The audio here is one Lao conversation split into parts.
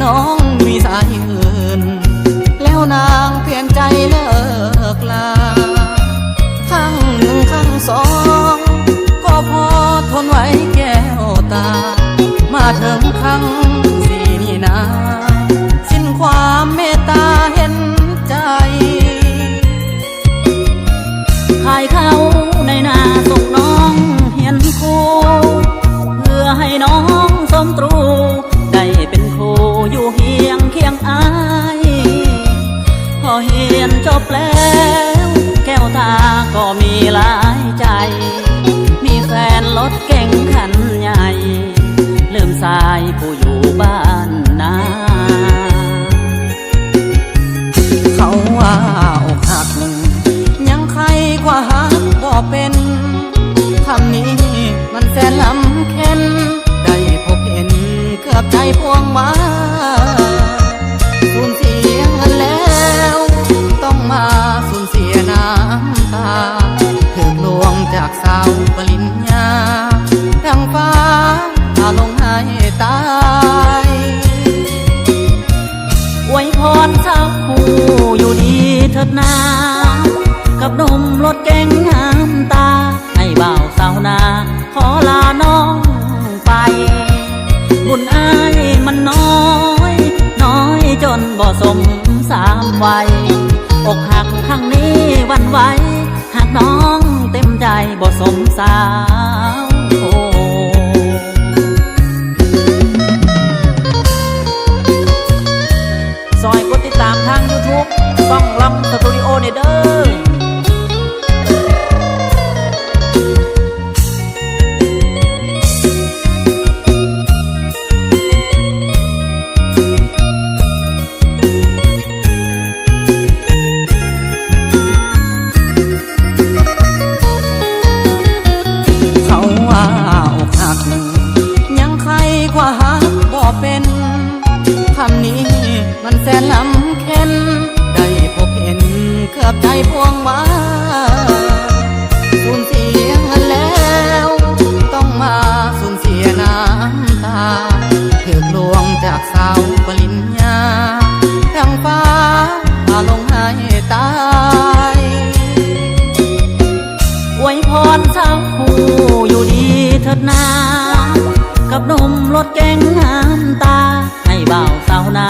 ນ້ອງມີຊາຍອື່ນ ແລ້ວນາງປ່ຽນໃຈເລີກລາ. ຄັ້ງໜຶ່ງຄັ້ງສອງ ກໍພໍທົນໄຫວແກ້ວຕາ, ມາເຖິງຄັ້ງສີ່ນີ້ນາ ສິ້ນຄວາມເມດຕາເຫັນໃຈ. ຂາຍເຂົ້ານາຍໜ້າສົ່ງນ້ອງຮຽນຄູ ເພື່ອໃຫ້ນ້ອງສົມຕຣູ ໄດ້ເປັນຄູ່ຢູ່ຮຽງຄຽງອ້າຍ. ພໍຮຽນຈົບແລ້ວ ແກ້ວຕາກໍມີຫຼາຍໃຈ, ມີແຟນລົດເກັງຄັນໃຫຍ່ ລືມຊາຍຜູ້ຢູ່ບ້ານນາ. ເຂົາວ່າອົກຫັກ ຍັງໄຄກວ່າຮັກບໍ່ເປັນ, ຄຳນີ້ມັນແສນລຳເຄັນ ໄດ້ພົບເຫັນເກືອບໃຈພວງມາ. ສູນເສຍເງິນແລ້ວ ຕ້ອງມາສູນເສຍນ້ຳຕາ, ຖືກລວງຈາກສາວປະລິນຍາ ດັ່ງຟ້າ ພາລົງໃຫ້ຕາຍ. ອວຍພອນສາວຄູ່ຢູ່ດີເທີດນາ ກັບໜຸ່ມລົດເກັງງາມຕາ ໃຫ້ບ່າວສາວນາຂໍລານ້ອງໄປ. ບຸນອ້າຍມັນນ້ອຍ ນ້ອຍຈົນບໍ່ສົມສາມໄວ, ອົກຫັກຄັ້ງນີ້ຫວັ່ນໄຫວ ຫາກນ້ອງເຕັມໃຈບໍ່ສົມສາວ. ໂອ້ ຊ່ອຍກົດຕິດຕາມທາງ YouTube ຊ່ອງລຳສະຕູດິໂອແດ່ເດີ້. ເຂົາວ່າອົກຫັກ ຍັງໄຄກວ່າຮັກບໍ່ເປັນ, ຄຳນີ້ມັນແສນລຳເຄັນ ໄດ້ພົບເຫັນເກືອບໃຈພວງມາ. ສູນເສຍເງິນແລ້ວ ຕ້ອງມາສູນເສຍນ້ຳຕາ, ຖືກລວງຈາກ ສາວປະລິນຍາ ດັ່ງຟ້າພາລົງໃຫ້ຕາຍ. ອວຍພອນສາວຄູ່ຢູ່ດີເທີດນາ ກັບໜຸ່ມລົດເກັງງາມຕາ ໃຫ້ບ່າວສາວນາ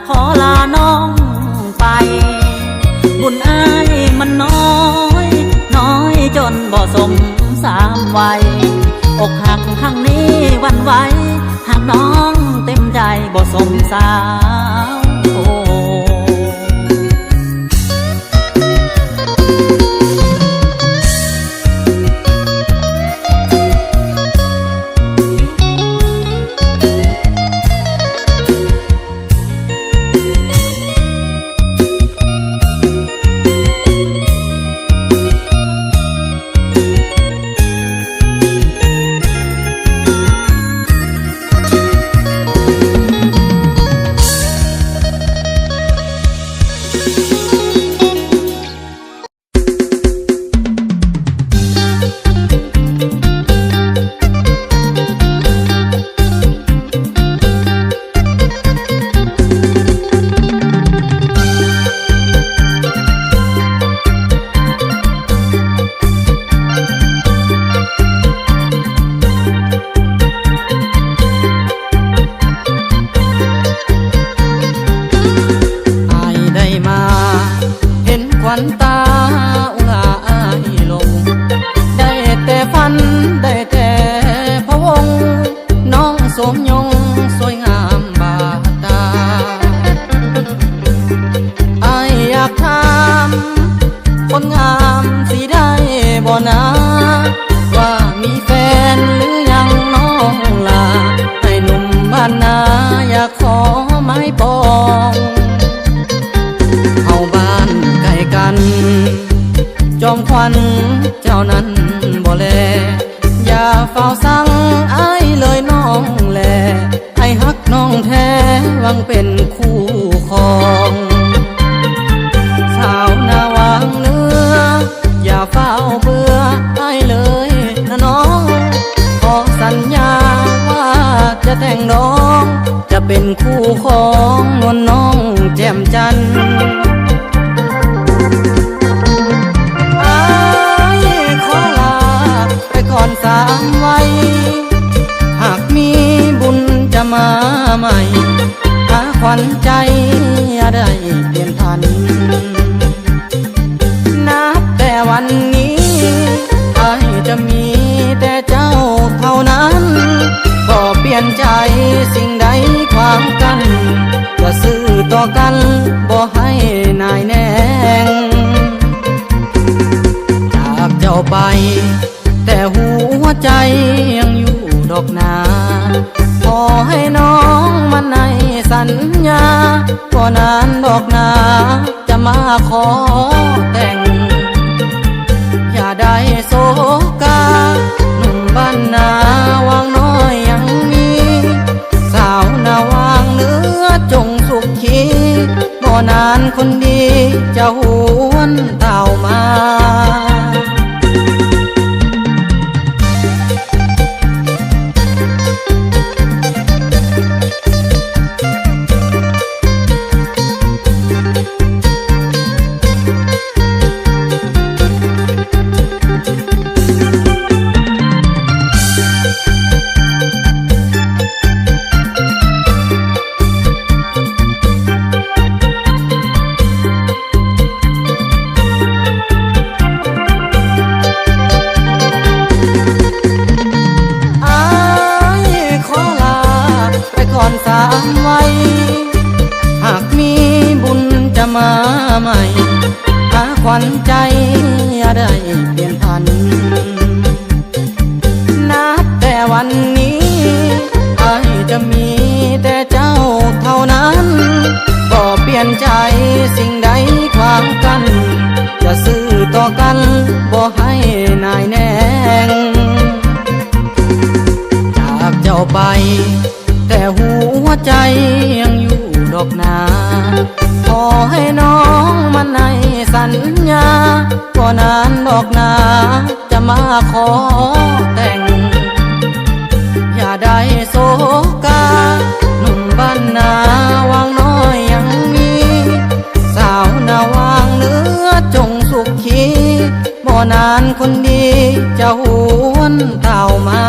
ຂໍລານ້ອງໄປ. ບຸນອ້າຍມັນນ້ອຍ ນ້ອຍຈົນບໍ່ສົມສາມໄວ, ອົກຫັກຄັ້ງນີ້ຫວັ່ນໄຫວ ຫາກນ້ອງເຕັມໃຈບໍ່ສົມສາວ. ໂອ້ ອ້າຍໄດ້ມາເຫັນຂວັນຕາອຸລາອ້າຍຫຼົງ, ໄດ້ແຕ່ຝັນ ໄດ້ແຕ່ພະວົງ ນ້ອງສົມຍົງສວຍງາມບາດຕາ. ອ້າຍຢາກຖາມ ຄົນງາມຊິໄດ້ບໍ່ນາ ວ່າມີແຟນຫຼືຍັງນ້ອງຫຼ້າ ໃຫ້ໜຸ່ມບ້ານນາຢາກຂໍໝາຍປອງ. ເຮົາບ້ານໃກ້ກັນ ຈອມຂວັນເຈົ້ານັ້ນບໍ່ແລ ຢ່າຟ້າວສັ່ງອ້າຍເລີຍນ້ອງແລ ອ້າຍຮັກນ້ອງແທ້ຫວັງເປັນຄູ່ຄອງ. ສາວໜ້າຫວາງເໜືອ ຢ່າຟ້າວເບື່ອອ້າຍເລີຍນະນ້ອງ ຂໍສັນຍາວ່າ ຈະແຕ່ງດອງ ຈະເປັນຄູ່ຄອງ ນວນນ້ອງແຈ່ມຈັນ. ອ້າຍຂໍລາໄປກ່ອນສາມໄວ ຫາກມີບຸນຈະມາໃໝ່ ຫາຂວັນໃຈຢ່າໄດ້ປ່ຽນຜັນ. ນັບແຕ່ວັນນີ້ ອ້າຍຈະມີແຕ່ເຈົ້າເທົ່ານັ້ນ ບໍ່ປ່ຽນໃຈສິ່ງໃດຂວາງກັ້ນ ຈະຊື່ຕໍ່ກັນບໍ່ໃຫ້ໜ່າຍແໜງ. ຈາກເຈົ້າໄປ ແຕ່ຫົວໃຈຍັງຢູ່ດອກນາ ຂໍໃຫ້ນ້ອງໝັ້ນໃນສັນຍາ ບໍ່ນານດອກນາຈະມາຂໍແຕ່ງ. ຢ່າໄດ້ໂສກາ ໜຸ່ມບ້ານນາວັງນ້ອຍຍັງມີ ສາວນາວັງເໜືອຈົ່ງສຸກ ທີ່ບໍ່ນານຄົນດີຈະຫວນເຕົ້າມາ. ອ້າຍຂໍລາໄປກ່ອນສາມໄວ ຫາກມີບຸນຈະມາໃໝ່ ຫາຂວັນໃຈຢ່າໄດ້ປ່ຽນຜັນ. ນັບແຕ່ວັນນີ້ ອ້າຍຈະມີແຕ່ເຈົ້າເທົ່ານັ້ນ ບໍ່ປ່ຽນໃຈສິ່ງໃດຂວາງກັ້ນ ຈະຊື່ຕໍ່ກັນບໍ່ໃຫ້ໜ່າຍແໜງ. ຈາກເຈົ້າໄປ ແຕ່ຫົວໃຈຍັງຢູ່ດອກນາ ຂໍໃຫ້ນ້ອງໝັ້ນໃນສັນຍາ ບໍ່ນານດອກນາຈະມາຂໍແຕ່ງ. ຢ່າໄດ້ໂສກາ ໜຸ່ມບ້ານນາວັງນ້ອຍຍັງມີ ສາວນາວັງເໜືອຈົ່ງສຸກ ທີ່ບໍ່ນານຄົນດີຈະຫວນເຕົ້າມາ.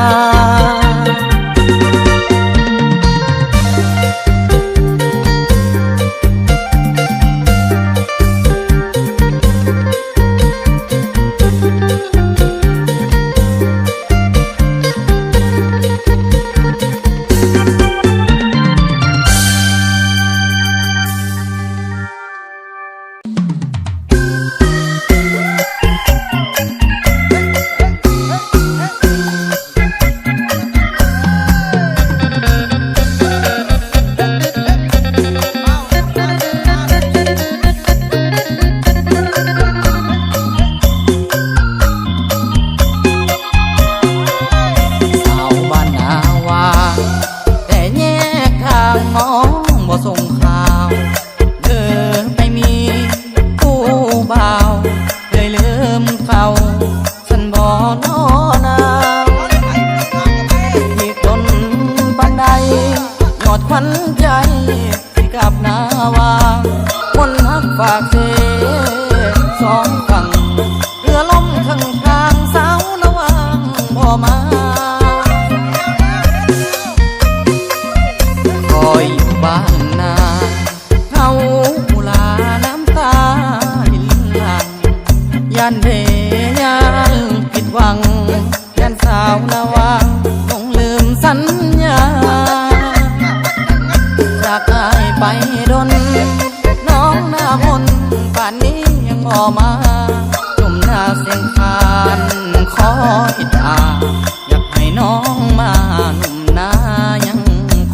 ສາວບ້ານນາວ່າ ແຕ່ແຍກທາງ ນ້ອງບໍ່ສົ່ງຂ່າວ ເດີໄປມີຜູ້ບ່າວ ເລີຍລືມເຂົາ ຊັ້ນບໍ່ນໍນາ. ອີກດົນປານໃດ ຍອດຂວັນໃຈ ຊິກັບນາວ່າ ມົນຮັກຝາກເສສອງຝັ່ງ ເຮືອລົມເຄິ່ງທາງ ສາວນາວັງບໍ່ມາ. ຂ້ອຍຢູ່ບ້ານນາ ເງົາຜູ້ຫຼາ ນ້ຳຕາລິນຫຼັ່ງ ຢ້ານເດ ຢ້ານຜິດຫວັງ ຢ້ານສາວນາວັງຫຼົງລືມສັນຍາ. ຈາກອ້າຍໄປດົນ ນ້ອງໜ້າມົນ ປານນີ້ຍັງບໍ່ມາ. ໜຸ່ມນາຊຽງຄານຄອຍຖ້າ ຢາກໃຫ້ນ້ອງມາ ໜຸ່ມນາຍັງ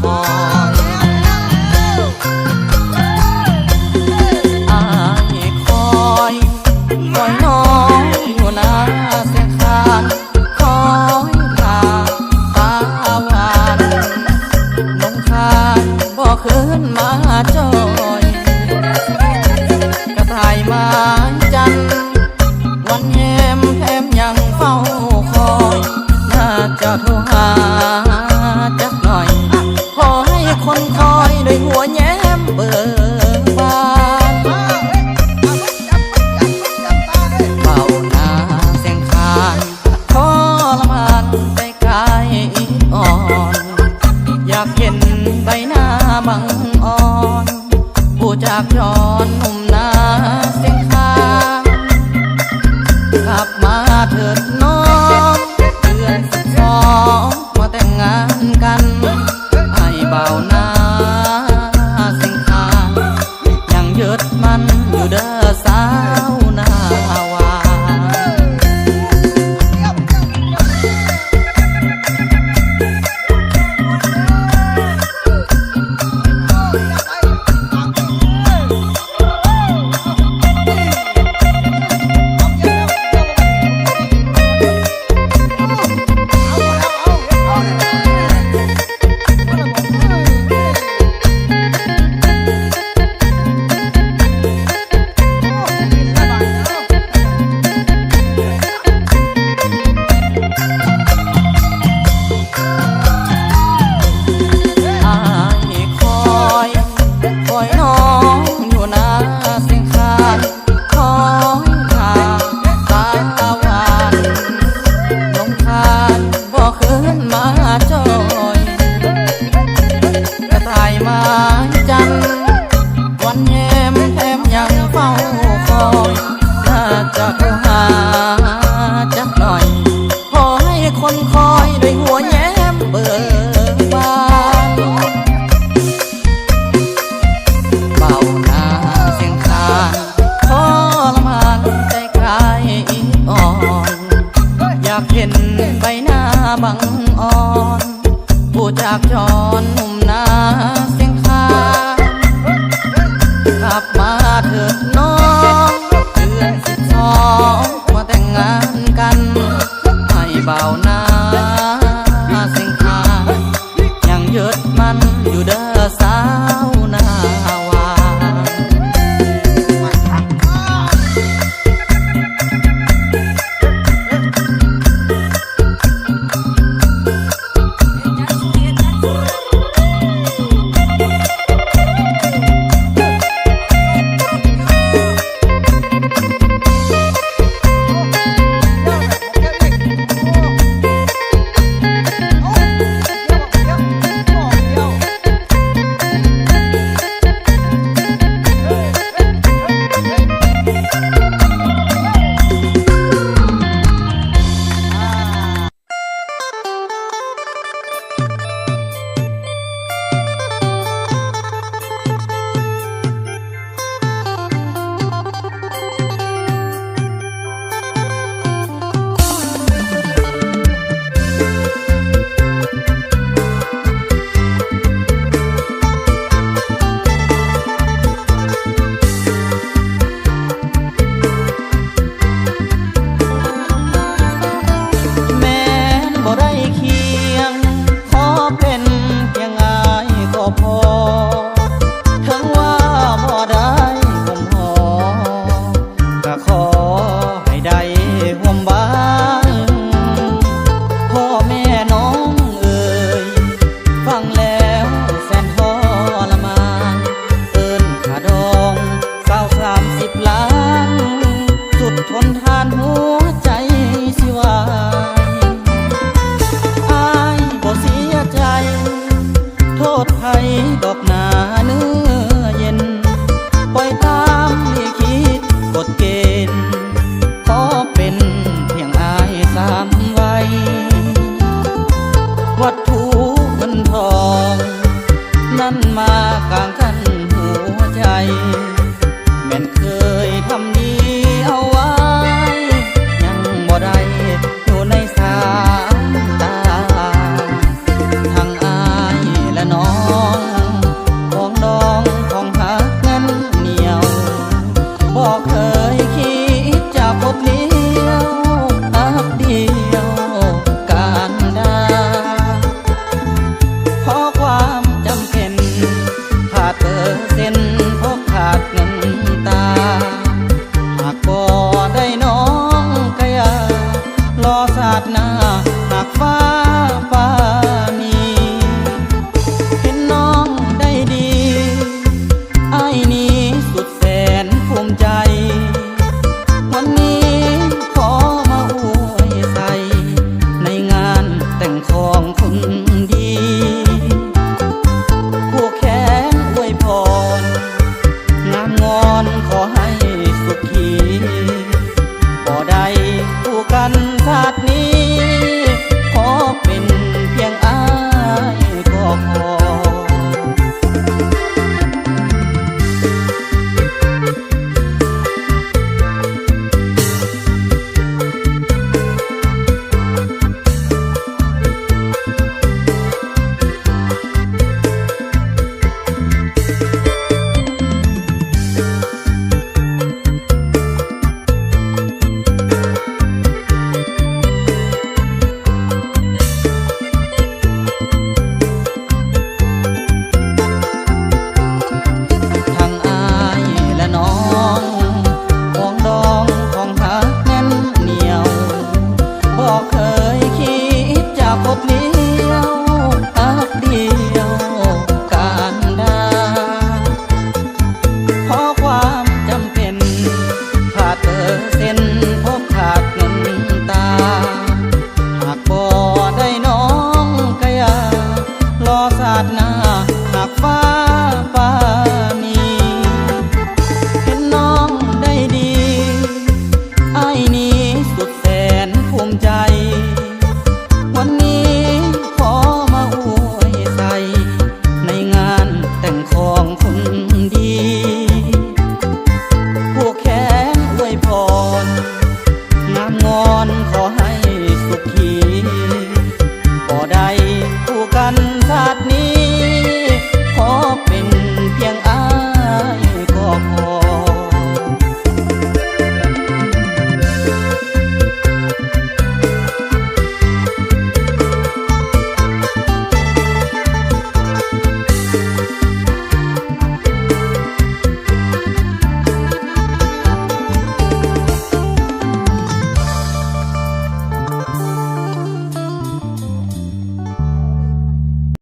ຄອຍ. ອ້າຍຄອຍ ຄອຍນ້ອງຢູ່ນາຊຽງຄານ ຄອຍຖ້າຕາຫວານ ໜົງຄາຍບໍ່ຄືນມາຈ່ອຍ ກະຕ່າຍມາຈັນ ຄົນຄອຍດ້ວຍຫົວແຍ້ມເບີກບານ ເບົາໜ້າແສງຂານ ທໍລະມານແຕ່ກາຍອິດອ່ອນ ຢາກເຫັນໃບໜ້າບັງອ່ອນ ຜູ້ຈາກຈອນໜຸ່ມໜ້າແສງຂານ ກັບມາເຖີດນ້ອງ ເດືອນສິບສອງ ມາແຕ່ງງານກັນ ອ້າຍເບົາໜ້າແສງຂານ ຍັງຍຶດໝັ້ນຢູ່ເດີສາວໜ້າຫວານ. ອ້າຍຄອຍ ຄອຍນ້ອງຢູ່ໜ້າແສງຂານ ຄອຍຖ້າຕາຫວານ ລົງຄານບໍ່ຄືນມາຈ່ອຍ ກະຕ່າຍໝາຍຈັນ ວັນແຮມແຖມຍັງເຝົ້າຄອຍ ໜ້າຈະໂທຫາຈັກໜ້ອຍ ພໍໃຫ້ຄົນຄອຍໄດ້ຫົວແຍ້ມເບີກບານ ເບົາໜ້າແສງຂານ ທໍລະມານແຕ່ກາຍອິດອ່ອນ ຢາກເຫັນໃບໜ້າບັງອ່ອນ ຜູ້ຈາກຈອນໜຸ່ມໜ້າແສງຂານ ກັບມາເທີດນ້ອງ ເດືອນສິບສອງ ມາແຕ່ງງານກັນ ອ້າຍເບົາໜ້າແສງຂານ ຍັງຍຶດໝັ້ນຢູ່ເດີສາວໜ້າຫວານ. ແມ່ນບໍ່ໄດ້ຄຽງ ຂໍເປັນພຽງອ້າຍກໍພໍ ເຖິງວ່າບໍ່ໄດ້ຮ່ວມຫໍ ກະຂໍໃຫ້ໄດ້ຮ່ວມບ້ານ ພໍ່ແມ່ນ້ອງເອີຍ ຟັງແລ້ວແສນທໍລະມານ ເອີ້ນຄ່າດອງຊາວສາມສິບລ້ານ ສຸດທົນທານຫົວໃຈຊິວາຍ ອ້າຍບໍ່ເສຍໃຈ ໂທດໃຜດອກໜ້າເນື້ອເຢັນ ປ່ອຍຕາມລິຂິດກົດເກນ ຂໍເປັນພຽງອ້າຍສາມໄວ ວັດຖຸເງິນທອງ ນັ້ນມາກາງຂັ້ນຫົວໃຈ ແມ່ນເຄີຍທຳດີເອົາໄວ້ ຍັງບໍ່ໄດ້ຢູ່ໃນສາຍຕາ ທັງອ້າຍ ແລະ ນ້ອງ ຂອງດອງຂອງຮັກແໜ້ນໜຽວ ບໍ່ເຄີຍຄິດຈະປົດລ້ຽວ ຮັກດຽວກັນດາ ຂໍຄວາມຈຳເປັນ ຂາດເປີເຊັນ